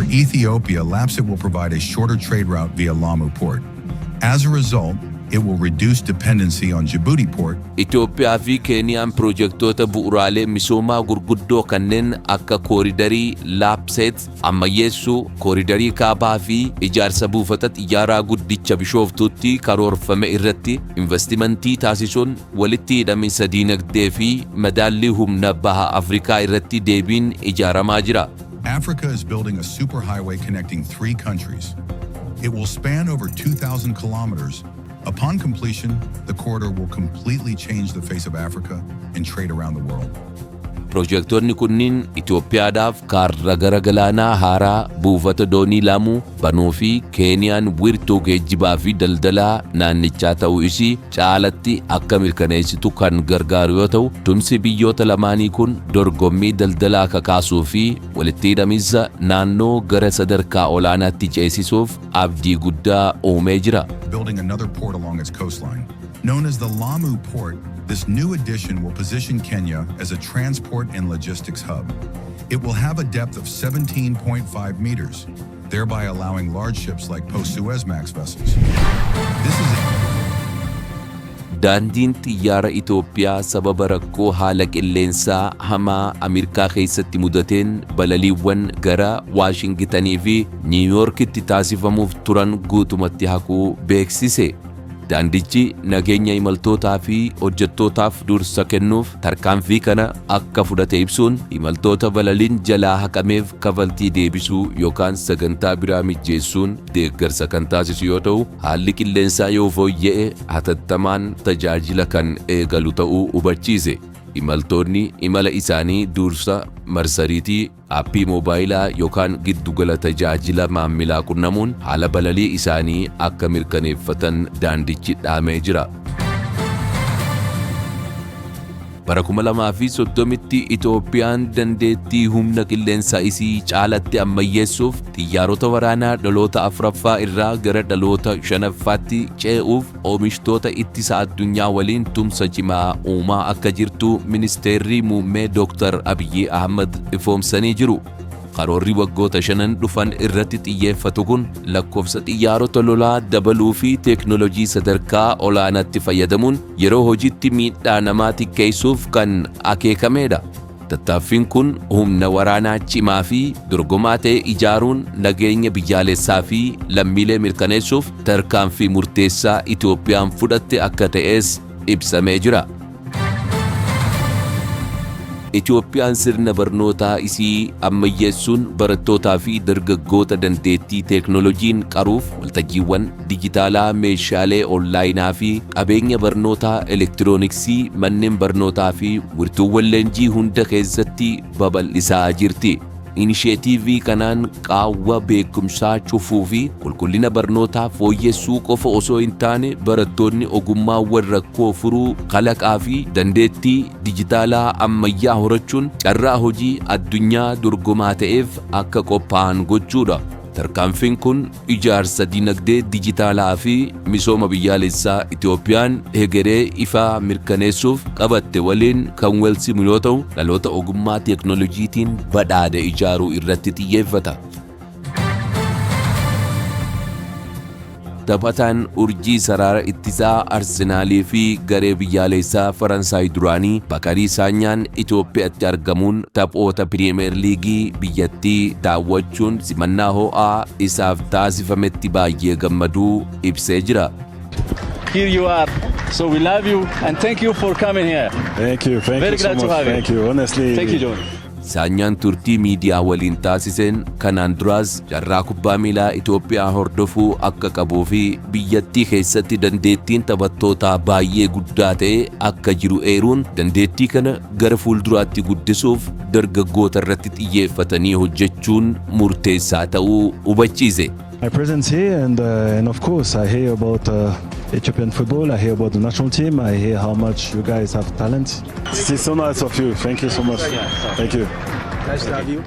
For Ethiopia, LAPSSET will provide a shorter trade route via Lamu port. As a result, it will reduce dependency on Djibouti port. Itoophiyaa fi Keeniyaan pirojektoota bu'uuraalee misoomaa gurguddoo kanneen akka kooridarii Laapseet ammayyeessuu, kooridarii kaabaa fi ijaarsa buufata xiyyaaraa guddicha Bishooftuutti karoorfame irratti investimentii taasisuun walitti hidhaminsa diinagdee fi madaallii humna baha Afrikaa irratti deebiin ijaaramaa jira. Africa is building a superhighway connecting three countries. It will span over 2,000 kilometers. Upon completion, the corridor will completely change the face of Africa and trade around the world. Pirojektoonni kunniin Itoophiyaadhaaf kaarra gara galaanaa haaraa buufata doonii Laamuu banuu fi Keeniyaan wiirtuu geejjibaa fi daldalaa naannichaa ta'uu isii caalatti akka mirkaneessitu kan gargaaru yoo ta'u, tumsi biyyoota lamaanii kun dorgommii daldalaa kakaasuu fi walitti hidhaminsa naannoo gara sadarkaa olaanaatti ceesisuuf abdii guddaa uumee jira. Building another port along its coastline. Known as the Lamu Port, this new addition will position Kenya as a transport and logistics hub. It will have a depth of 17.5 meters, thereby allowing large ships like post-Suezmax vessels. This is Daandiin xiyyaara Itoophiyaa sababa rakkoo haala qilleensaa hamaa Ameerikaa keessatti mudateen balaliiwwan gara Waashingitanii fi Niiwuyoorkitti taasifamuuf turan guutumatti haquu beeksise. Daandichi nageenya imaltootaa fi hojjettootaaf dursa kennuuf tarkaanfii kana akka fudhate ibsuun, imaltoota balaliin jalaa haqameef kafaltii deebisuu yookaan sagantaa biraa mijjeessuun deeggarsa kan taasisu yoo ta'u, haalli qilleensaa yoo fooyya'e hatattamaan tajaajila kan eegalu ta'uu hubachiise. Imaltoonni imala isaanii dursa marsariitii, aappii moobaayilaa yookaan giddugala tajaajila maamilaa qunnamuun haala balalii isaanii akka mirkaneeffatan daandichi dhaamee jira. Bara 2030tti Itoophiyaan dandeettii humna qilleensaa isii caalatti ammayyeessuuf xiyyaarota waraanaa dhaloota afuraffaa irraa gara dhaloota shanaffaatti ce'uuf oomishtoota ittisa addunyaa waliin tumsa cimaa uumaa akka jirtu Ministeerri Muummee Dr. Abiyyi Ahmad ifoomsanii jiru. Karoorri waggoota shanan dhufan irratti xiyyeeffatu kun lakkoofsa xiyyaarota lolaa dabaluu fi teeknoolojii sadarkaa olaanaatti fayyadamuun yeroo hojiitti miidhaa namaa xiqqeessuuf kan akeekamedha. Tattaaffiin kun humna waraanaa cimaa fi dorgomaa ta'e ijaaruun nageenya biyyaalessaa fi lammiilee mirkaneessuuf tarkaanfii murteessaa Itoophiyaan fudhatte akka ta'es ibsamee jira. Itoophiyaan sirna barnootaa isii ammayyeessuun barattootaa fi dargaggoota dandeettii teeknooloojiin qaruuf waltajjiiwwan dijitaalaa, meeshaalee onlaayinaa fi qabeenya barnootaa elektirooniksii manneen barnootaa fi wirtuuwwan leenjii hunda keessatti babal'isaa jirti. Inisheetiivii kanaan qaawwa beekumsaa cufuu fi qulqullina barnootaa fooyyessuu qofa osoo hin taane, barattoonni ogummaawwan rakkoo furuu, kalaqaa fi dandeettii dijitaalaa ammayyaa horachuun carraa hojii addunyaa dorgomaa ta'eef akka qophaa'an gochuudha. Tarkaanfiin kun ijaarsa dinagdee dijitaalaa fi misooma biyyaalessaa Itoophiyaan hegeree ifaa mirkaneessuuf qabatte waliin kan wal simu yoo ta'u, dhaloota ogummaa teeknooloojiitiin badhaadhe ijaaruu irratti xiyyeeffata. Taphataan urjii sarara ittisaa Arsenaalii fi garee biyyaalessaa Faransaay duraanii Bakarii Saanyaan Itoophiyaatti argamuun taphoota Piriimeer Liigii biyyattii daawwachuun simannaa ho'aa isaaf taasifametti baay'ee gammaduu ibsee jira. Here you are. So we love you and thank you for coming here. Thank you. Thank Very you so glad to much. have you. Thank you. Honestly. Thank you, John. Saanyaan turtii miidiyaa waliin taasiseen kanaan duraas carraa kubbaa miilaa Itoophiyaa hordofuu akka qabuu fi biyyattii keessatti dandeettiin taphattootaa baay'ee guddaa ta'e akka jiru eeruun, dandeettii kana gara fuulduraatti guddisuuf dargaggoota irratti xiyyeeffatanii hojjechuun murteessaa ta'uu hubachiise. My presence here and of course I hear about Ethiopian football, I hear about the national team, I hear how much you guys have talent. This is so nice of you. Thank you so much. Thank you. Nice to have you.